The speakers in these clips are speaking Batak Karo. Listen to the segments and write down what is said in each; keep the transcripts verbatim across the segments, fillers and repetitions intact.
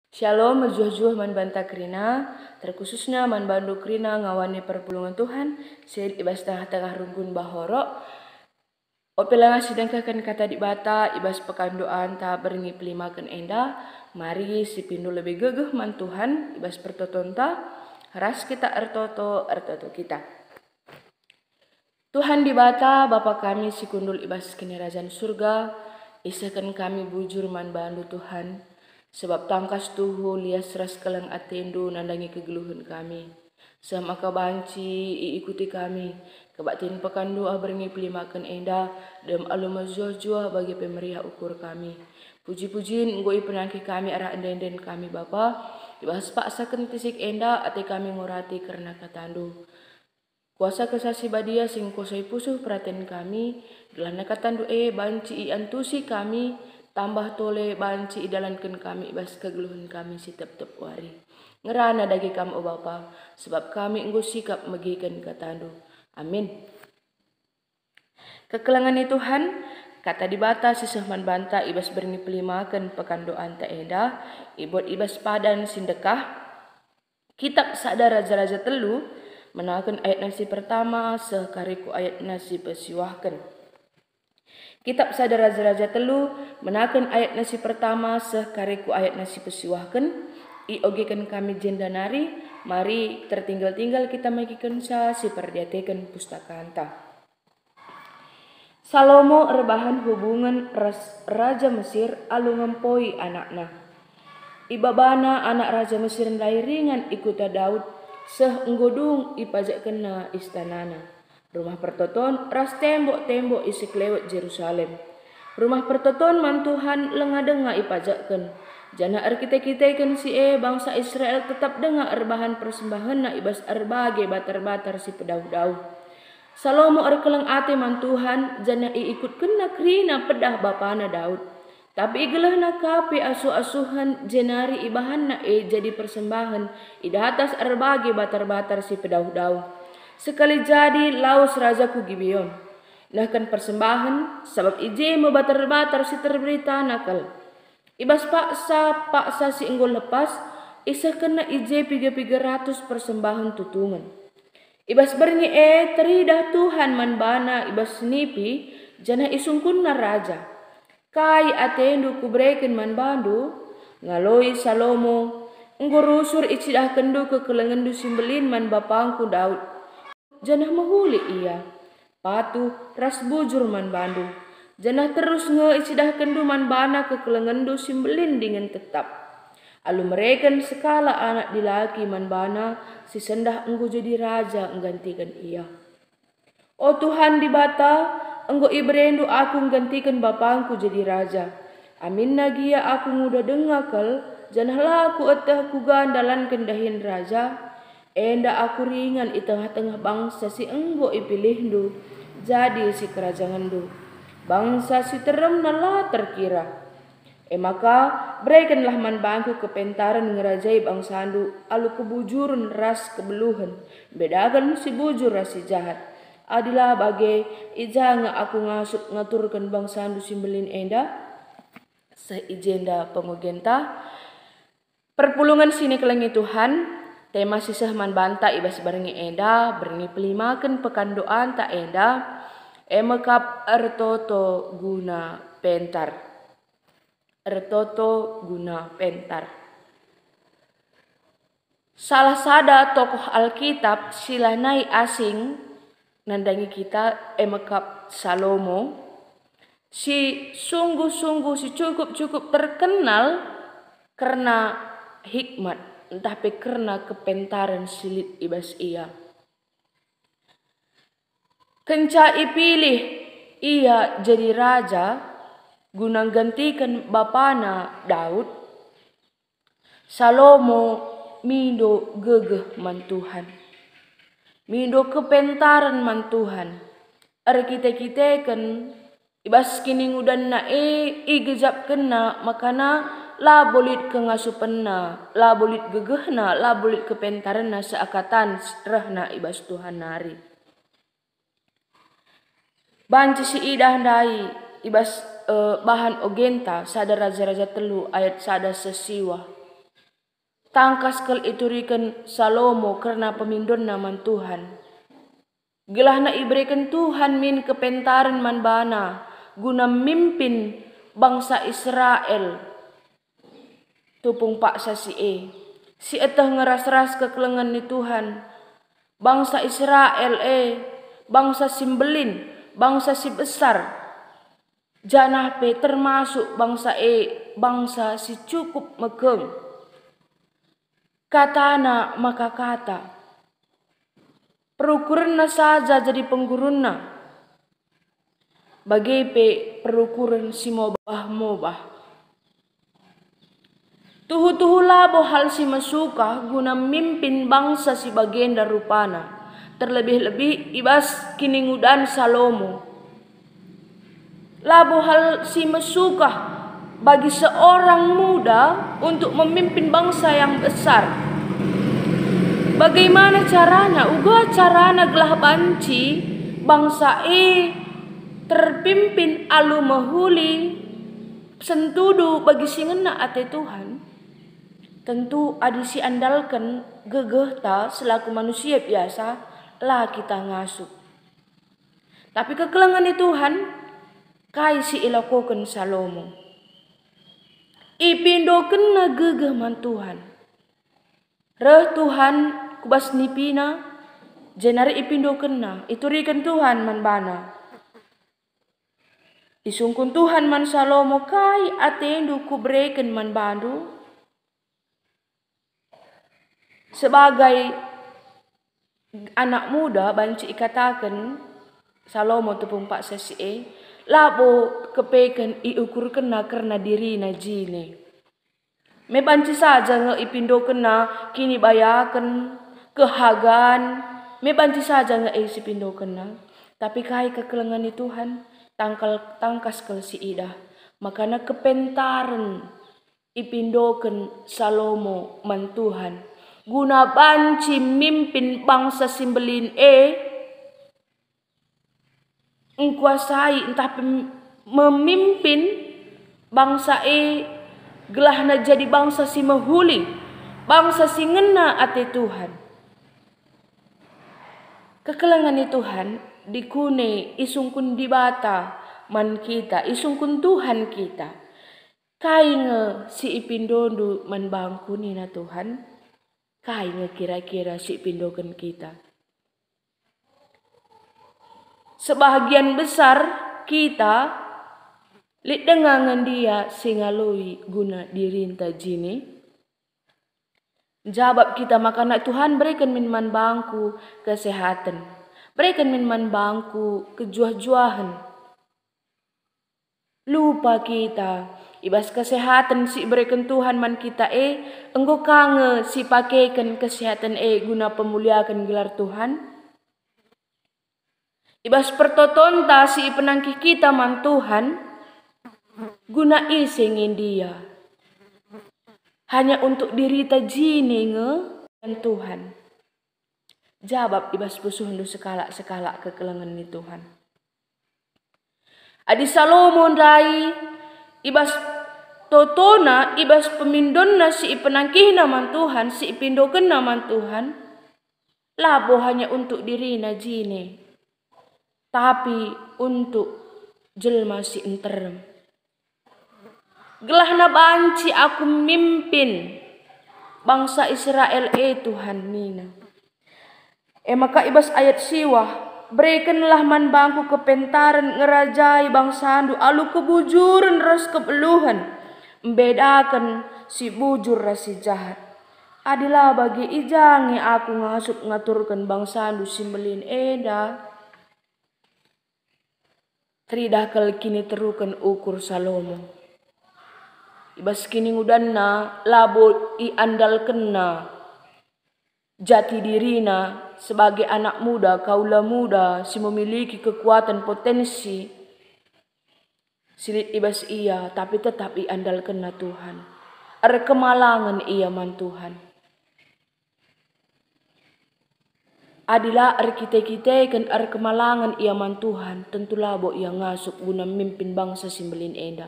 Shalom, mejuah-juah man banta kerina, terkhususna man bandu kerina ngawani perpulungen Tuhan, si lit i bas tengah-tengah runggun Bahorok. Ope langa sidengkehken Kata Dibata i bas pekandoanta berngi pelimaken enda, mari sipindo lebe gegeh man Tuhan i bas pertotonta, ras kita ertoto, ertoto kita. Tuhan Dibata, Bapa kami si kundul i bas Kinirajan Surga, isehken kami bujur man bandu, Tuhan, sebab tangkas tuhu lias ras keleng atendu nandangi kegeluhen kami. Seh maka banci iikuti kami kebaktin pekandu ah berngi pelimaken enda, dem alu mejuah-juah bage pe meriah ukur kami. Puji-pujin enggo ipenangkih kami arah ende-enden kami, Bapa. I bas paksa kentisik enda ate kami ngurati kerna katandu. Kuasa Kesah Si Badia si ngkuasai pusuh peraten kami, gelahna katandu e banci iantusi kami, tambah tole banci idalanken kami i bas kegeluhen kami si tep-tep wari. Ngerana dage kam, o Bapa, sebab kami enggo sikap megiken katandu. Amin. Kekelengen ni Tuhan, Kata Dibata si seh man banta i bas berngi pelimaken pekandoanta enda, ibuat i bas padan si ndekah, Kitab Sada Raja-Raja telu, menaken ayatna si pertama seh kari ku ayatna si pesiwahken. Kitab Sada Raja-Raja telu, menaken ayatna si pertama seh kari ku ayatna si pesiwahken, iogeken kami jenda nari, mari tertinggal-tinggal kita megikenca si perdiateken pustakanta. Salomo erbahan hubungen ras Raja Mesir alu ngempoi anakna. Ibabana anak Raja Mesir ndai ringan i kuta Daud, seh enggo dung ipajakkenna istanana, rumah pertoton ras tembok-tembok i sekelewet Jerusalem. Rumah pertoton man Tuhan lenga denga ipajakken, janah erkite-kiteken si e bangsa Israel tetap denga erbahan persembahenna i bas erbage batar-batar si pedauh-dauh. Salomo erkeleng ate man Tuhan, janah iikutkenna kerina pedah bapana Daud. Tapi igelehna ka pe asuh-asuhen, jenari ibahanna e jadi persembahen i datas erbage batar-batar si pedauh-dauh. Sekali jadi lawes raja ku Gibeon, nehken persembahen, sabap i je me batar-batar si terberitana kal. I bas paksa-paksa si enggo lepas, isehkenna i je piga-piga ratus persembahen tutungen. I bas berngi e teridah Tuhan man bana i bas nipi, janah isungkunna raja, "Kai atendu kubereken man bandu?" Ngaloi Salomo, "Enggo rusur icidahkenndu kekelengenndu si mbelin man bapangku Daud, janah mehuli ia, patuh ras bujur man bandu, janah terus nge icidahkenndu man bana kekelengenndu si mbelin dingen tetap." Alu mereken sekalak anak dilaki man bana si sendah enggo jadi raja nggantiken ia. "O Tuhan Dibata, enggo iberendu aku nggantiken bapangku jadi raja. Aminna gia aku nguda denga kal, janah la kueteh kuga ndalanken dahin raja. Enda aku ringan i tengah-tengah bangsa si enggo ipilihndu jadi sikerajangenndu, bangsa si teremna la terkira. E maka, berekenlah man bangku kepentaren ngerajai bangsandu alu kebujuren ras kebeluhen, mbedaken si bujur ras si jahat. Adi la bage, i ja nge aku ngasup ngaturken bangsandu si mbelin enda?" Seh i jenda pengogenta. Perpulungen si nikelengi Tuhan, tema si seh man banta i bas berngi enda, berngi pelimaken pekan doanta enda, e me kap ertoto guna pentar. Ertoto guna pentar. Salah sada tokoh Alkitab si lanai asing nandangi kita, e me kap Salomo, si sungguh-sungguh si cukup-cukup terkenal kerna hikmat, ntah pe kerna kepentaren si lit i bas ia. Kenca ipilih ia jadi raja guna nggantiken bapana Daud, Salomo mindo gegeh man Tuhan, mindo kepentaren man Tuhan, erkite-kiteken i bas kiningudanna e igejapkenna makana labo lit kengasupenna, labo lit gegehna, labo lit kepentarenna seakatan rehna i bas Tuhan nari. Banci siidah ndai i bas, eh, bahan ogenta sada Raja-Raja telu ayat sada seh siwah. Tangkas kal ituriken Salomo kerna pemindonna man Tuhan. Gelahna ibereken Tuhan min kepentaren man bana guna mimpin bangsa Israel tupung paksa si e, si eteh nge ras-ras kekelengen ni Tuhan. Bangsa Israel e bangsa si mbelin, bangsa si besar, janah pe termasuk bangsa e bangsa si cukup mekeng. Katana maka kata, perukurenna saja jadi penggurunna, bage pe perukuren si mobah-mobah. Tuhu-tuhu labo hal si mesukah guna mimpin bangsa si bagenda rupana, terlebih-lebih i bas kiningudan Salomo. Labo hal si mesukah bagi seorang muda untuk memimpin bangsa yang besar. Bagaimana carana? Uga carana gelah banci bangsa e terpimpin alu mehuli sentudu bagi si ngena ate Tuhan? Tentu adi siandalken gegehta selaku manusia biasa, la kita ngasup. Tapi kekelengen ni Tuhan, kai si ilakoken Salomo? Ipindokenna gegeh man Tuhan. Reh Tuhan ku bas nipina, jenari ipindokenna, ituriken Tuhan man bana. Isungkun Tuhan man Salomo, kai atendu kubereken man bandu? Sebagai anak muda banci ikataken Salomo tupung paksa si e, labo kepeken iukurkenna kerna dirina jine. Me banci saja nge ipindokenna kinibayaken, kehagan, me banci saja nge e sipindokenna. Tapi kai kekelengen ni Tuhan? Tangkal, tangkas kal siidah. Makana kepentaren ipindoken Salomo man Tuhan, guna banci mimpin bangsa si mbelin e, engkuasai ntah pem-, memimpin bangsa e gelahna jadi bangsa si mehuli, bangsa si ngena ate Tuhan. Kekelengen ni Tuhan, dikune isungkun Dibata man kita, isungkun Tuhan kita. Kai nge si ipindondu man bangku, nina Tuhan? Kai nge kira-kira si ipindoken kita? Sebahagian besar kita lit denga nge ndia si ngaloi guna dirinta jine? Njabap kita maka, "Tuhan, bereken min man bangku kesehaten, bereken min man bangku kejuah-juahen." Lupa kita, i bas kesehaten si ibereken Tuhan man kita e, enggo ka nge sipakeken kesehaten e guna pemuliaken gelar Tuhan? I bas pertotonta si ipenangkih kita man Tuhan, guna ise nge ndia? Hanya untuk dirita jine nge man Tuhan. Jabap i bas pusuhndu sekalak-sekalak kekelengen ni Tuhan. Adi Salomo ndai, i bas totona, i bas pemindonna si ipenangkihna man Tuhan, si ipindokenna man Tuhan, labo hanya untuk dirina jine, tapi untuk jelma si nterem. Gelahna banci aku mimpin bangsa Israel e, Tuhan, nina. E maka i bas ayat siwah, berekenlah man bangku kepentaren ngerajai bangsandu alu kebujuren ras kebeluhen, mbedaken si bujur ras si jahat. Adi la bage, i ja nge aku ngasup ngaturken bangsandu si mbelin enda? Teridah kal kiniteruken ukur Salomo. I bas kiningudanna labo iandalkenna jati dirina sebagai anak muda, kaula muda si memiliki kekuatan potensi si lit i bas ia, tapi tetap iandalkenna Tuhan. Erkemalangen ia man Tuhan. Adi la erkite-kiteken erkemalangen ia man Tuhan, tentu labo ia ngasup guna mimpin bangsa si mbelin enda.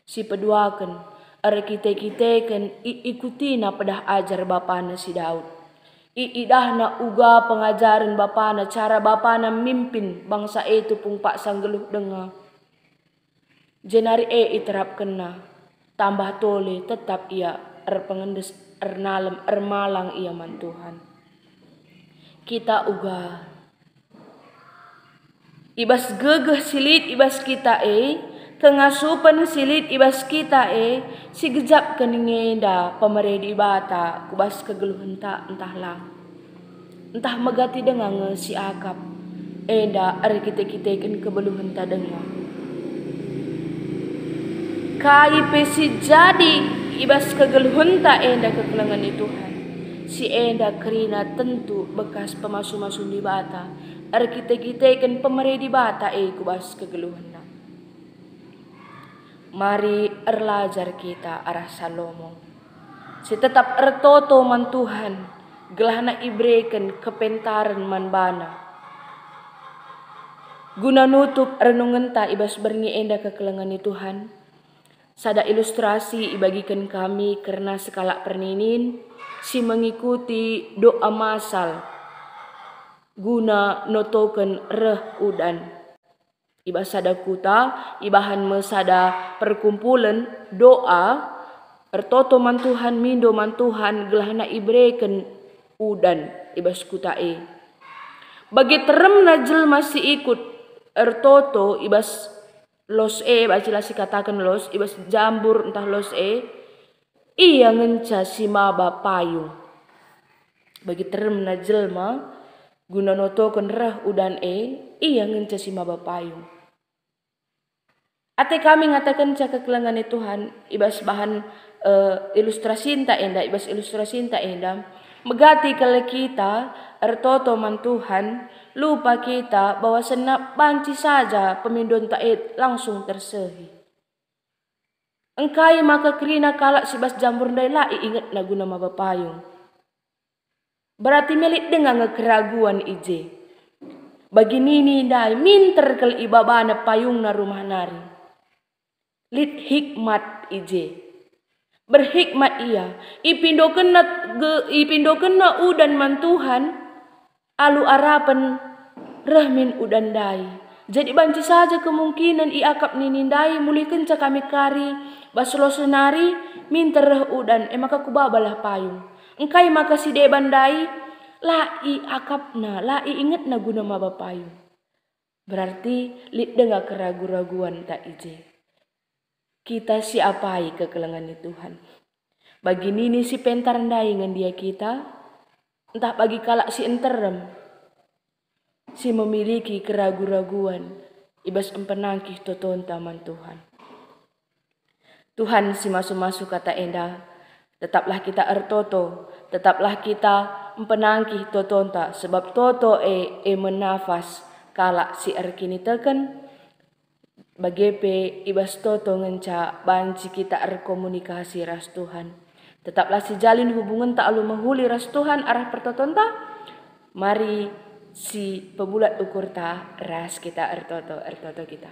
Sipeduaken, Erkite-kiteken iikutina pedah ajar bapana si Daud. Iidahna uga pengajaren bapana, cara bapana mimpin bangsa e tupung paksa nggeluh denga. Jenari e iterapkenna, tambah tole tetap ia erpengendes, ernalem, ermalang ia man Tuhan. Kita uga, i bas gegeh si lit i bas kita e, kengasupen si lit i bas kita e, sigejapken nge enda pemere Dibata ku bas kegeluhenta ntah lang. Ntah megati denga nge siakap, enda erkite-kiteken kebeluhenta denga. Kai pe si jadi i bas kegeluhenta enda kekelengen ni Tuhan, si enda kerina tentu bekas pemasu-masun Dibata, erkite-kiteken pemere Dibata e ku bas kegeluhenna. Mari erlajar kita arah Salomo, si tetap ertoto man Tuhan, gelahna ibereken kepentaren man bana. Guna nutup renungenta i bas berngi enda kekelengen ni Tuhan, sada ilustrasi ibagiken kami kerna sekalak perninin si mengikuti doa masal guna notoken reh udan. I bas sada kuta, ibahan me sada perkumpulen doa, ertoto man Tuhan, mindo man Tuhan, gelahna ibereken udan i bas kuta e. Bage teremna jelma si ikut ertoto i bas los e, bacila sikataken los, i bas jambur ntah los e, ia ngenca si maba payung. Bagi teremna jelma, guna notoken reh udan e, ia ngenca si maba payung. Ate kami ngatakenca kekelengen ni Tuhan i bas bahan, eh, ilustrasinta enda, i bas ilustrasinta enda, megati kal kita ertoto man Tuhan, lupa kita bahwasenna banci saja pemindonta e langsung tersehi. Engkai maka kerina kalak si bas jambur ndai la iingetna guna maba payung? Berarti me lit denga nge keraguan i je. Bagi nini ndai minter kal ibabana payungna rumah nari. Lit hikmat i je. Berhikmat ia, ipindokenna ge, ipindokenna udan man Tuhan, alu arapen reh min udan ndai. Jadi banci saja kemungkinen iakap nini ndai, mulihkenca kami kari bas los nari, minter reh udan, e maka kubabalah payung. Engkai maka si deban ndai? La iakapna, la iingetna guna maba payung. Berarti lit denga keragu-raguanta i je. Kita siapai kekelengen ni Tuhan. Bagi nini si pentar ndai ngendia kita, ntah bagi kalak si nterem, si memiliki keragu-raguan i bas mpenangkih totonta man Tuhan. Tuhan si masu-masu kata enda, tetaplah kita ertoto, tetaplah kita mpenangkih totonta, sebab toto e, e me nafas kalak si erkiniteken, bage pe i bas toto ngenca banci kita erkomunikasi ras Tuhan. Tetaplah sijalin hubungenta alu mehuli ras Tuhan arah pertotonta. Mari si pebulat ukurta ras kita ertoto, ertoto kita.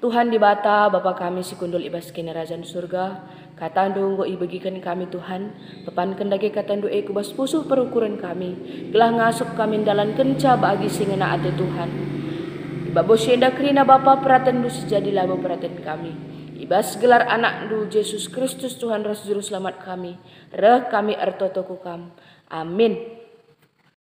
Tuhan Dibata, Bapa kami si kundul i bas Kinirajan Surga, kataNdu enggo ibegiken kami, Tuhan. Pepanken dage kataNdu e ku bas pusuh perukuren kami, gelah ngasup kami ndalankenca bagi si ngena ate Tuhan. I babo si enda kerina Bapa, peratenNdu si jadi labo peraten kami. I bas gelar AnakNdu, Jesus Kristus, Tuhan ras Juru Selamat kami, reh kami ertoto ku Kam. Amin.